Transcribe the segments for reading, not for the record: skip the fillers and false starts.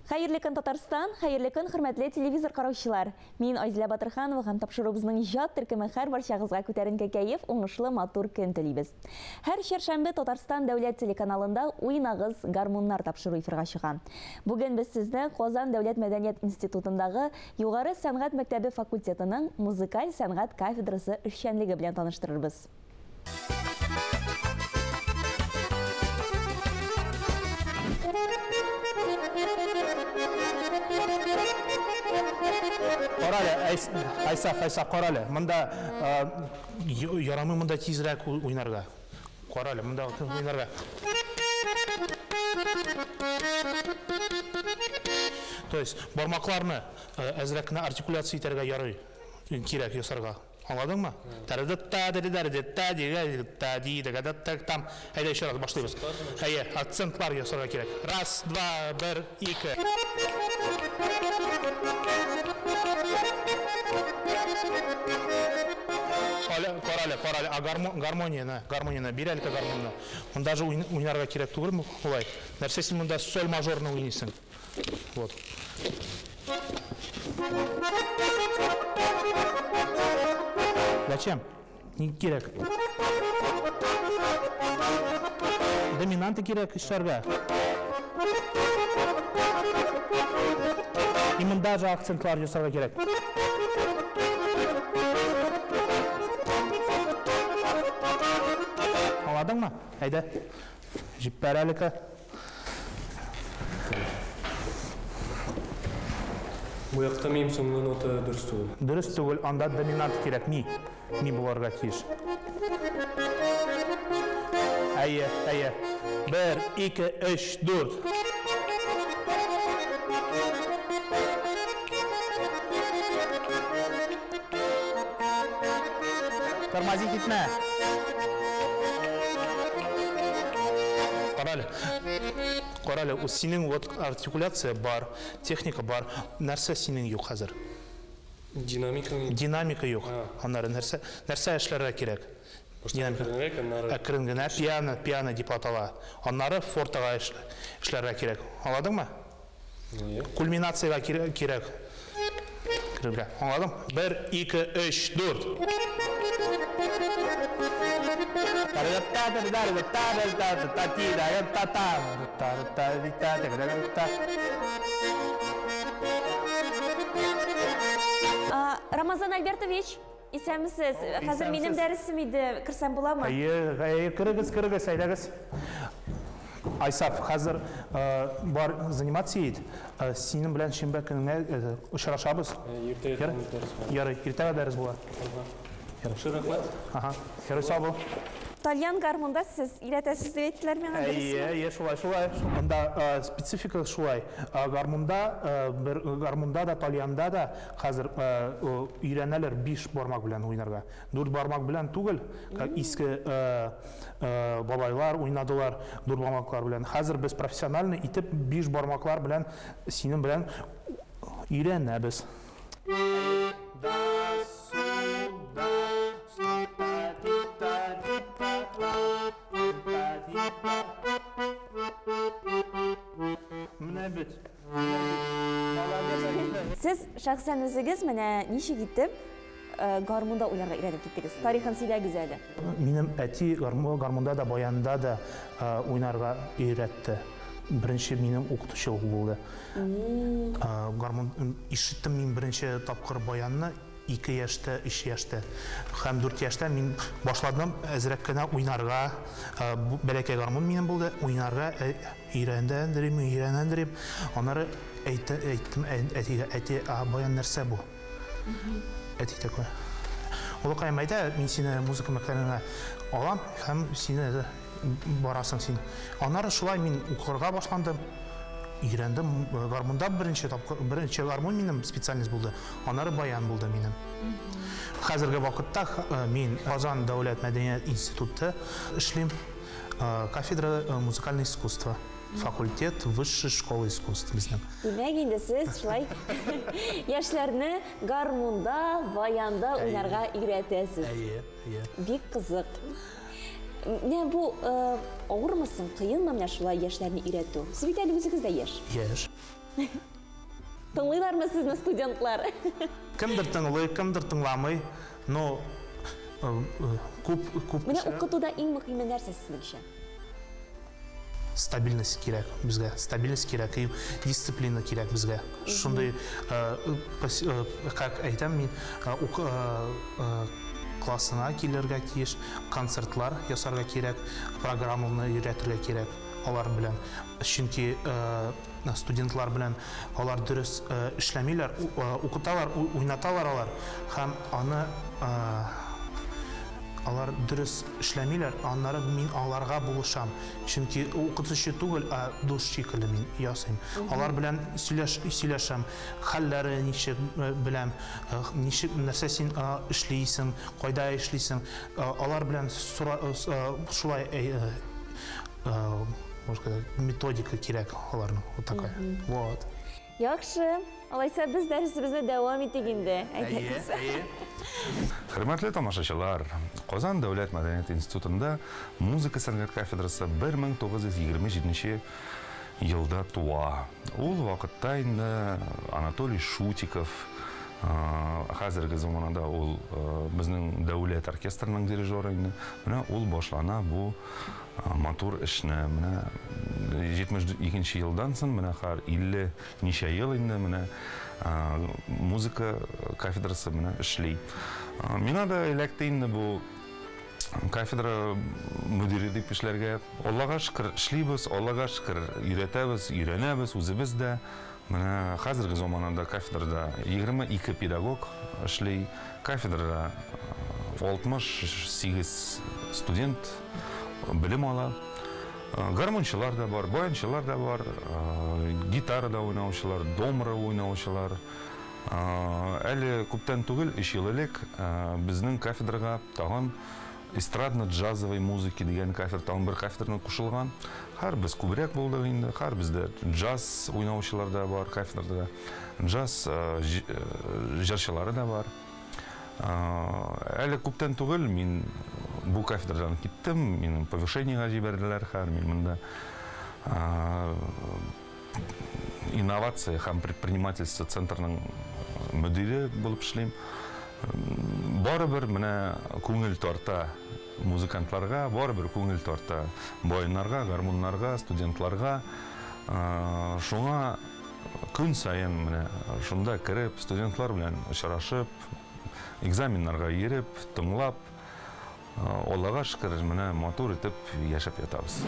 Хәерле көн, Татарстан, хәерле көн, хөрмәтле телевизор караучылар. Мин Айзилә Батырханова һәм тапшыруыбызның иҗат төркеме һәр барчагызга күтәренке кәеф, уңышлы матур көн телибез. Һәр чәршәмбе Татарстан дәүләт телеканалында Уйнагыз гармуннар тапшыру эфирга чыга. Бүген без сезне Казан дәүләт мәдәният институтындагы Югары сәнгать мәктәбе факультетының музыкаль сәнгать кафедрасы эшчәнлеге белән таныштырырбыз. Карале, Айсаф, Айсаф, карале. Монда ярамый монда тизрәк уйнарга. Карале, монда уйнарга. То есть бармакларны әзрәк кенә артикуляция итәргә ярый, кирәк ясарга. Аңладыңмы? Там. Әйдә, еще раз башлыйбыз. Әйе, акцентлар ясарга кирәк. Раз, два, бер, ике. Карале, карале, а гармонияне, гармонияне, бир әле гармонны. Монда же уйнарга кирәк түгелме шулай? Нәрсә син монда соль мажорны уйныйсың? Вот. Зачем? Не кирәк. Доминанты кирәк эшләргә. И монда же акцентлар ясарга кирәк. Аңладыңмы? Әйдә. Җиппәр әле-ка. Бу якта минем соңгы нота дөрес түгел. Дөрес түгел, анда доминант кирәк. Ми. Ми буларга тиеш. Әйе, әйе. 1, 2, 3, 4. Тормозить итмә. Карале. Карале, синең вот артикуляция бар, техника бар. Нәрсә синең юк хәзер? Динамика. Динамика юк. Аннары нәрсә, нәрсә эшләргә кирәк? Динамика. Әкрен генә пиано, пиано дип атала. Аннары фортега эшләргә кирәк. Аңладыңмы? Кульминациягә кирәк. Керергә. Аңладың? 1, 2, 3, 4. Рамазан Альбертович, исәнмесез. Хәзер минем дәресем иде. Керсәм буламы? Әйе, әйе, керегез, керегез, әйдәгез. Айсаф, хәзер бар заниматься ит. Синең белән шимбә көненә очрашабыз. Иртәгә дәрес була. Ярый, иртәгә дәрес була. Рәхмәт. Ага, ярый, сау бул. Тальян гармунда сез өйрәтәсез дип әйттеләр миңа, дөресме? Әйе, әйе, шулай, шулай. Монда специфика шулай. Гармунда, бер гармунда да, тальянда да хәзер өйрәнәләр 5 бармак белән уйнарга. 4 бармак белән түгел, как иске бабайлар уйнадылар 4 бармаклар белән. Хәзер без профессиональный итеп 5 бармаклар белән синең белән өйрәнәбез. Менә бит. Сез шәхсән үзегез менә ничек итеп гармунда уйнарга өйрәнеп киттегез? Тарихын сөйләгез әле. Минем әти гармунда да, баянда да уйнарга өйрәтте. Беренче минем укытучы булды. Гармун ишеттем мин беренче тапкыр баянны 2 яшьтә, 3 яшьтә һәм 4 яшьтә мин башладым әзрәк кенә уйнарга. Бәләкәй гармун минем булды, уйнарга өйрәндем, өйрәндем. Аннары әйттем әтигә, әти, а баян нәрсә бу? Әти такой. Улыкаем, әйдә, мин сине музыка мәктәбенә алам һәм сине барасың син. Аннары шулай мин укырга башландым. Өйрәндем. Гармунда беренче тапкыр, беренче гармун минем специальность булды. Аннары баян булды минем. Хәзерге вакытта мин Казан дәүләт мәдәният институты эшлим. Кафедра музыкальное искусство. Факультет высшей школы искусств безнең. Димәк, инде сез шулай яшьләрне гармунда, баянда уйнарга өйрәтәсез. Әйе, әйе. Бик кызык. Менә бу авырмы соң, кыенмы менә шулай яшьләрне өйрәтү? Сез бит әле үзегез дә яшь. Яшь. Тыңлыйлармы сезне студентлар? Кемдер тыңлый, кемдер тыңламый, но күп күп Менә укытуда иң мөһиме нәрсә сезнеңчә? Стабильность кирәк безгә, стабильность кирәк, и дисциплина кирәк безгә. Шундый, как әйтәм мин, классына килергә тиеш, концертлар ясарга кирәк, программаны өйрәтергә кирәк алар белән. Чөнки студентлар белән алар дөрес эшләмиләр, укыталар, уйнаталар алар һәм аны алар дөрес эшләмиләр, аннары мин аларга булышам. Чөнки укытучы түгел, ә дус шикелле мин ясыйм. Алар белән сөйләшәм, хәлләре ничек беләм, ничек, нәрсә син эшлисең, кайда эшлисең. Алар белән шулай, можно сказать, методика кирәк аларның, вот такая. Вот. Яхшы. Алайса без дәресебезне дәвам итик инде. Әйдәгез. Хөрмәтле тамашачылар, Казан дәүләт мәдәният институтында музыка сәнгать кафедрасы 1927 елда туа. Ул вакытта инде Анатолий Шутиков, хәзерге заманада ул безнең дәүләт оркестрының дирижеры инде. Менә ул башлана бу матур эшне. Менә 72 елдан соң менә хәзер 50 ничә ел инде менә музыка кафедрасы менә эшли. Миңа да эләкте инде бу кафедра мөдире дип эшләргә. Аллага шөкер эшлибез, Аллага шөкер өйрәтәбез, өйрәнәбез үзебез дә. Менә хәзерге заманада кафедрада 22 педагог эшли, кафедрада 68 студент белем ала. Гармунчылар да бар, баянчылар да бар, гитарада уйнаучылар, домра уйнаучылар. Әле күптән түгел, 3 ел элек безнең кафедрага тагын эстрадно-джазовой музыки дигән кафедра, тагын бер кафедраны кушылган. Һәр без күбрәк булдык инде, һәр бездә джаз уйнаучылар да бар кафедрада, джаз җырчылары да бар. Әле күптән түгел мин бу кафедрадан киттем, мине повышениега җибәрделәр, һәр мин монда инновация һәм предпринимательство центрының мөдире булып эшлим. Барыбер менә күңел тарта музыкантларга, барыбер күңел тарта баяннарга, гармуннарга, студентларга. Шуңа көн саен менә шунда кереп, студентлар белән очрашып, экзаменнарга йөреп, тыңлап, Аллага шөкер, менә матур итеп яшәп ятабыз.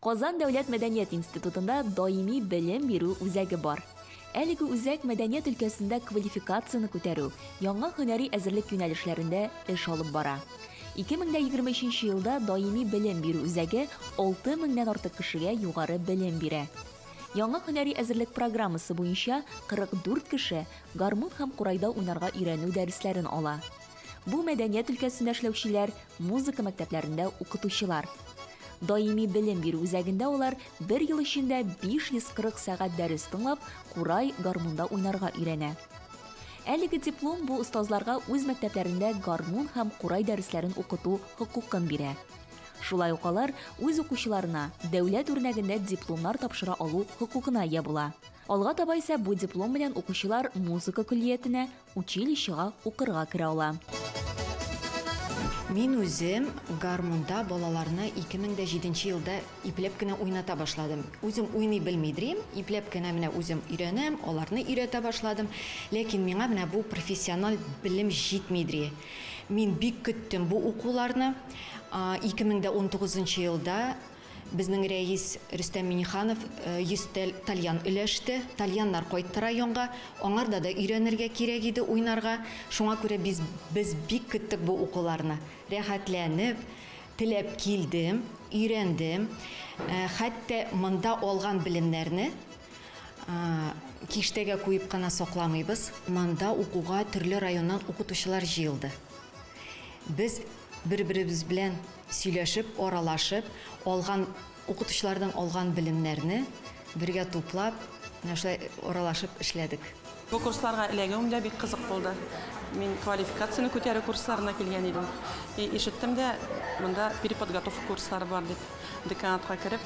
Казан дәүләт мәдәният институтында даими белем бирү үзәге бар. Әлеге үзәк мәдәният өлкәсендә квалификацияне күтәрү, яңа һөнәри әзерлек юнәлешләрендә эш алып бара. 2023 елда даими белем бирү үзәге 6000-нән артык кешегә югары белем бирә. Яңа һөнәри әзерлек программасы буенча 44 кеше гармун һәм курайда уйнарга өйрәнү дәресләрен ала. Бу мәдәният өлкәсендә эшләүчеләр, музыка мәктәпләрендә укытучылар. Даими белем бирү үзәгендә алар бер ел эчендә 540 сәгать дәрес тыңлап, курай гармунда уйнарга өйрәнә. Әлеге диплом бу остазларга үз мәктәпләрендә гармун һәм курай дәресләрен укыту хокукын бирә. Шулай ук алар үз укучыларына дәүләт үрнәгендә дипломнар тапшыра алу хокукына ия була. Алга таба исә бу диплом белән укучылар музыка көллиятенә, училищега укырга керә ала. Мин үзем гармунда балаларны 2007 елда ипләп кенә уйната башладым. Үзем уйный белмидерим, ипләп кенә менә үзем өйрәнәм, аларны өйрәтә башладым. Ләкин миңа менә бу профессиональ белем җитмидери. Мин бик көттем бу укуларны. 2019 елда безнең рәис Рөстәм Минниханов 100 тальян өләште. Тальяннар кайтты районга. Аңарда да өйрәнергә кирәк иде уйнарга. Шуңа күрә без бик көттек бу укуларны. Рәхәтләнеп, теләп килдем, өйрәндем. Хәтта монда алган белемнәрне киштәгә куеп кына сакламыйбыз. Монда укуга төрле районнан укытучылар җыелды. Без бер-беребез белән сөйләшеп, аралашып, алган укытучылардан алган белемнәрне бергә туплап, менә шулай аралашып эшләдек. Бу курсларга эләгүем дә бик кызык булды. Мин квалификацияне күтәрү курсларына килгән идем. Ишеттем дә, монда переподготовка курслары бар дип. Деканатка кереп,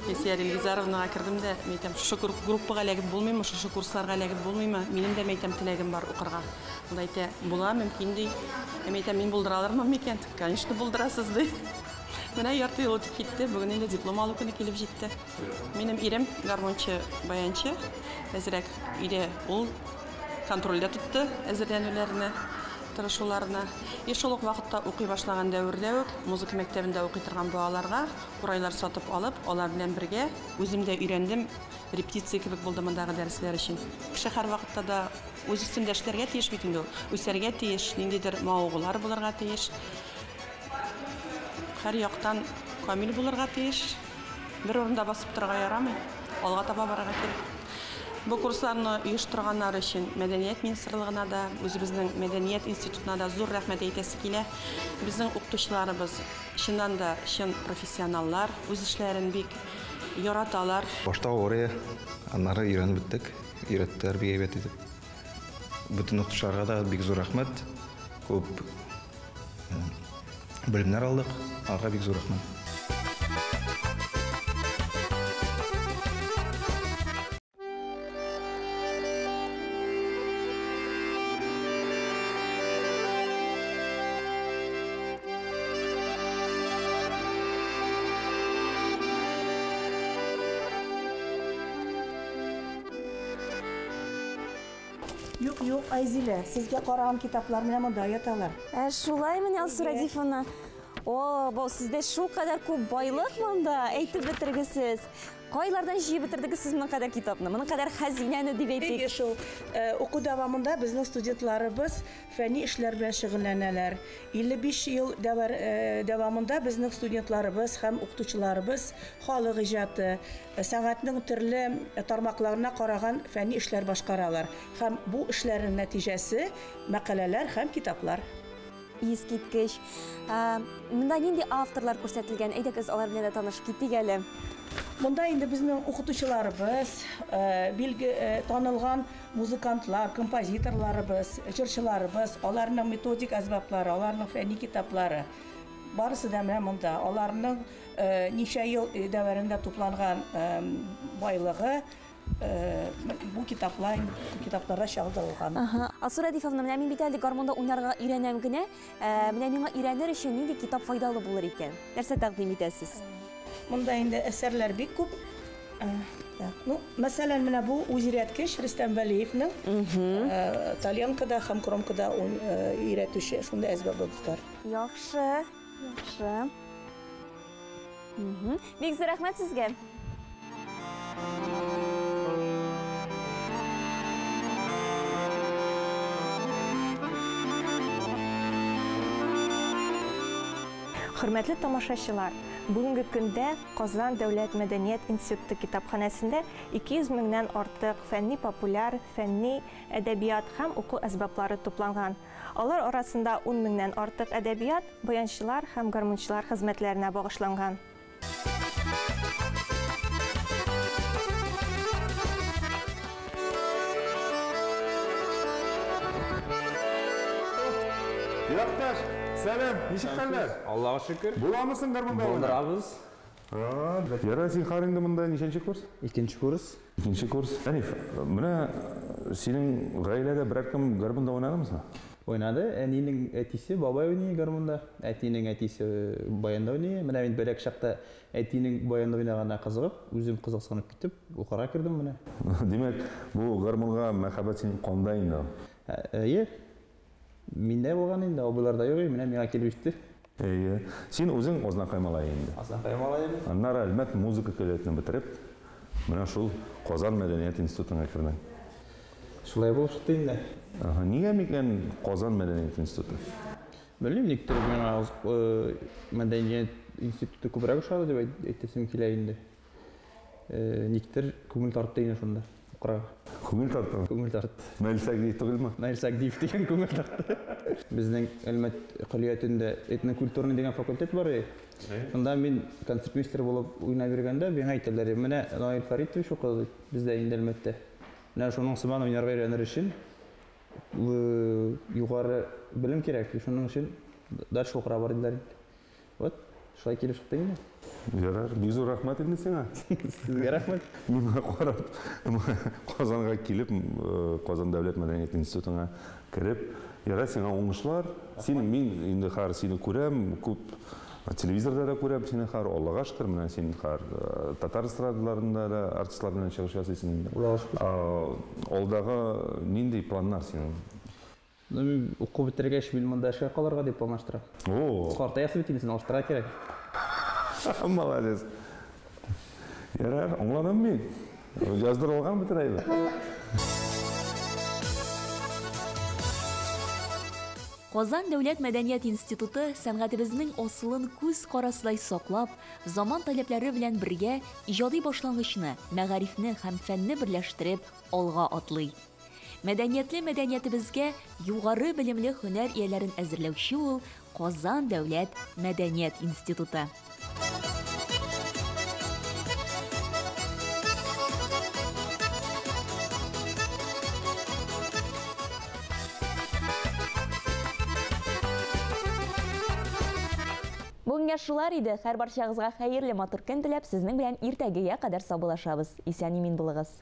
Илсөя Илгизаровнага кердем дә, мин әйтәм, шушы группага эләгеп булмыймы, шушы курсларга эләгеп булмыймы? Минем дә, мин әйтәм, теләгем бар укырга. Ул әйтә, була, мөмкин ди. Мин әйтәм, мин булдыра алырмын микән? Конечно, булдырасыз ди. Менә ярты ел үтеп китте, бүген инде диплом алу көне килеп җитте. Минем ирем гармунчы, баянчы. Әзрәк өйдә ул контрольдә тотты әзерләнүләрне, тырышуларны. И шул ук вакытта укый башлаган дәвердә үк музыка мәктәбендә укый торган балаларга курайлар сатып алып, алар белән бергә үзем дә өйрәндем. Репетиция кебек булды мондагы дәресләр өчен. Кеше һәр вакытта да үз өстендә эшләргә тиеш бит инде ул. Үсәргә тиеш, ниндидер мавыгулар булырга тиеш. Һәр яктан камил булырга тиеш. Бер урында басып торырга ярамый, алга таба барырга кирәк. Бу курсларны оештырганнар өчен Мәдәният министрлыгына да, үзебезнең Мәдәният институтына да зур рәхмәт әйтәсе килә. Безнең укытучыларыбыз чыннан да чын профессионаллар, үз эшләрен бик яраталар. Башта авыр, аннары өйрәнеп беттек, өйрәттеләр бик әйбәт итеп. Бөтен укытучыларга да бик зур рәхмәт. Күп белемнәр алдык, аларга бик зур рәхмәт. Юк, юк, Айзилә, сезгә караган китаплар менә монда яталар. Шулай менә, Алсу Радифовна. О, бу сездә шулкадәр күп байлык монда, әйтеп бетергесез. Кайлардан җыеп бетердегез сез моның кадәр китапны, моның кадәр хәзинәне дип әйтик? Әйе шул. Уку дәвамында безнең студентларыбыз фәнни эшләр белән шөгыльләнәләр. 55 ел дәвамында безнең студентларыбыз һәм укытучыларыбыз халык иҗаты, сәнгатьнең төрле тармакларына караган фәнни эшләр башкаралар. Һәм бу эшләрнең нәтиҗәсе мәкаләләр һәм китаплар. Искиткеч. Монда нинди авторлар күрсәтелгән? Әйдәгез, алар белән дә танышып китик әле. Монда инде безнең укытучыларыбыз, билге танылган музыкантлар, композиторларыбыз, җырчыларыбыз, аларның методик әсбаплары, аларның фәнни китаплары. Барысы да менә монда. Аларның ничә ел дәверендә тупланган байлыгы бу китаплар, китапларда чагылдырылган. Алсу Радифовна, менә мин бит әле гармунда уйнарга өйрәнәм генә. Менә миңа өйрәнер өчен нинди китап файдалы булыр икән? Нәрсә тәкъдим итәсез? Монда инде әсәрләр бик күп. Ну, мәсәлән, менә бу үзирәткеч Рөстәм Вәлиевнең тальянкада һәм кромкада өйрәтүче шундый әсбабыбыз бар. Яхшы, яхшы. Бик зур рәхмәт сезгә. Хөрмәтле тамашачылар, бүгенге көндә Казан дәүләт мәдәният институты китапханәсендә 200 меңнән артык фәнни популяр, фәнни әдәбият һәм уку әсбаплары тупланган. Алар арасында 10 меңнән артык әдәбият баянчылар һәм гармунчылар хезмәтләренә багышланган. Якташ, Сәлам, ничек хәлләр? Аллага шөкер. Буламы соң гармунда уйнап? Булдырабыз. Ярар, син хәзер инде монда ничәнче курс? Икенче курс. Икенче курс. Әниф, менә синең гаиләдә берәр кем гармунда уйнадымы соң? Уйнады. Әнинең әтисе бабай уйный гармунда. Әтинең әтисе баянда уйный. Менә мин бәләк чакта әтинең баянда уйнаганына кызыгып, үзем кызыксынып китеп, укырга кердем менә. Димәк, бу гармунга мәхәббәт синең канда инде? Әйе. Миндә булган инде, абыйларда юк, менә миңа килеп җитте. Әйе. Син үзең Азнакай малае инде. Азнакай малае. Аннары Әлмәт музыка көллиятен бетереп, менә шул Казан мәдәният институтына кердең. Шулай булып чыкты инде. Ага, нигә микән Казан мәдәният институты? Белмим, никтер миңа мәдәният институты күбрәк ошады дип әйтәсем килә инде. Никтер күңел тартты инде шунда. Укырга. Күңел тартты? Күңел тартты. Наил Сагдиев түгелме? Наил Сагдиев дигән күңел тартты. Безнең Әлмәт көллиятендә этнокультурный дигән факультет бар иде. Шунда мин концертмейстер булып уйнап йөргәндә миңа әйтәләр, менә Наил Фаритович укыды бездә инде Әлмәттә. Менә шуның сыман уйнарга өйрәнер өчен югары белем кирәк, шуның өчен дальше укырга бар диделәр инде. Вот, шулай килеп чыкты инде. Ярар, бик зур рәхмәт инде сиңа. Сезгә рәхмәт. Миңа карап, Казанга килеп, Казан дәүләт мәдәният институтына кереп, ярар, сиңа уңышлар. Син, мин инде хәзер сине күрәм, күп телевизорда да күрәм сине хәзер, Аллага шөкер, менә син хәзер татар эстрадаларында да артистлар белән чыгыш ясыйсың инде. Аллага шөкер. Алдагы нинди планнар синең? Ну, мин уку бетергәч, мин монда эшкә калырга дип планлаштырам. О! Картаясы бит инде, син алыштырырга кирәк. Молодец. Ярар, аңладым мин. Яздырылган бөтен әйбер. Казан дәүләт мәдәният институты сәнгатебезнең асылын күз карасыдай саклап, заман таләпләре белән бергә иҗади башлангычны, мәгарифне һәм фәнне берләштереп алга атлый. Мәдәниятле мәдәниятебезгә югары белемле һөнәр ияләрен әзерләүче ул Казан дәүләт мәдәният институты. Бүгенгә шулар иде. Һәр барчагызга хәерле матур көн теләп, сезнең белән иртәгегә кадәр саубуллашабыз. Исән-имин булыгыз.